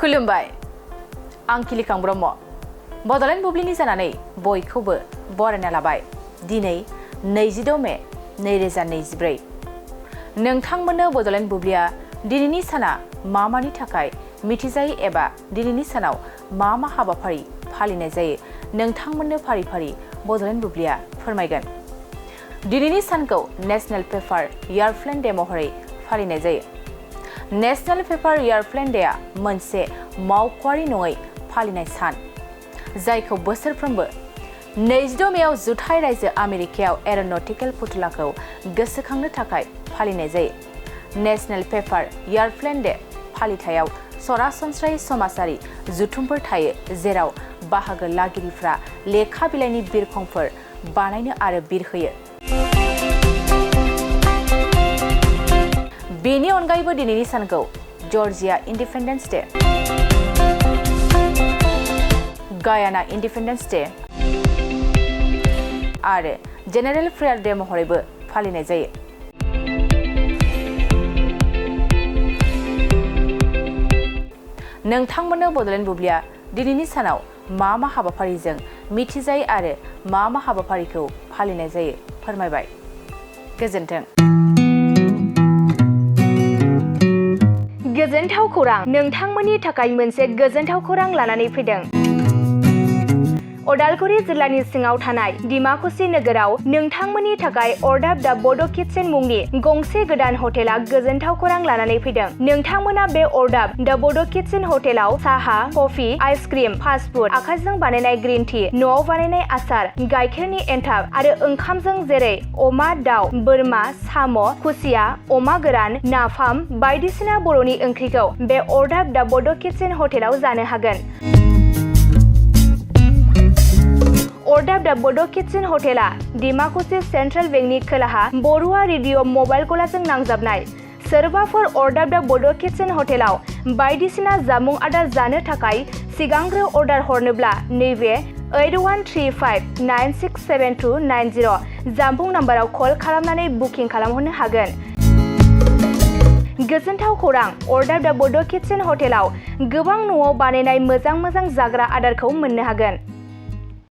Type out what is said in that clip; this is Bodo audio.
खुलुमबाय आं किलिकां ब्रह्म बड'लेण्ड बुब्लिनि जानानै बयखौबो बरायना लाबाय दिनै 22 मे 2024 नोंथांमोननो बड'लेण्ड बुब्लिया दिनैनि साना मानि थाखाय मिथिजायो एबा दिनैनि सानाव मा हाबाफारि फालिनाय जायो नोंथांमोननो फारि फारि बड'लेण्ड बुब्लिया फोरमायगोन दिनैनि सानखौ नेशनेल पेपार एयारप्लेन डे महरै फालिनाय जायो नेशनेल पेपार एयारप्लेन डेआ मोनसे मावख'आरि नङै फालिनाय सान जायखौ बोसोरफ्रोमबो 22 मेआव जुथाइ रायजो आमेरिकायाव एर'नटिकेल फुथुलाखौ गोसोखांनो थाखाय फालिनाय जायो नेशनेल पेपार एयारप्लेन डे फालिथायाव सरासनस्रायै समाजारि जुथुमफोर थायो जेराव बाहागो लागिरिफ्रा लेखा बिलाइनि बिरखंफोर बानायनो आरो बिरहोयो बेनि अनगायैबो दिनैनि सानखौ Georgia independence day गायाना independence day आरो जेनेरेल प्रेयार डे महरैबो फालिनाय जायो नोंथांमोननो बड'लेण्ड बुब्लिया दिनैनि सानाव मा हाबाफारिजों मिथिजायो आरो मा हाबाफारिखौ फालिनाय जायो फोरमायबाय गोजोन्थों गोजोनथाव खौरां नोंथांमोननि थाखाय मोनसे गोजोनथाव खौरां लानानै फैदों उदालगुरि जिल्लानि सिङाव थानाय डिमाकुसि नोगोराव नोंथांमोननि थाखाय अरदाब दा बड' किटचेन मुंनि गंसे गोदान हटेला गोजोनथाव खौरां लानानै फैदों नोंथांमोना बे अरदाब दा बड' किटचेन हटेलाव साहा कफि आइसक्रिम फास्ट फुड आखाइजों बानायनाय ग्रीन टि न'आव बानायनाय आसार गाइखेरनि एन्थाब आरो ओंखामजों जेरै अमा दाउ बोरमा साम' खुसिया अमा गोरान नाफाम बायदिसिना बर'नि ओंख्रिखौ बे अरदाब दा बड' किटचेन हटेलाव जानो हागोन अरदाब दा बड' किटचेन हटेला डिमाकुसि सेन्ट्रेल बेंकनि खोलाहा बरुवा रेडिअ मबाइल गलाजों नांजाबनाय सोरबाफोर अरदाब दा बड' किटचेन हटेलाव बायदिसिना जामुं आदार जानो थाखाय सिगांग्रो अर्डार हरनोब्ला नैबे 8135967290 जामबुं नाम्बाराव कल खालामनानै बुकिं खालामहरनो हागोन गोजोनथाव खौरां अरदाब दा बड' किटचेन हटेलाव गोबां न'आव बानायनाय मोजां जाग्रा आदारखौ मोननो हागोन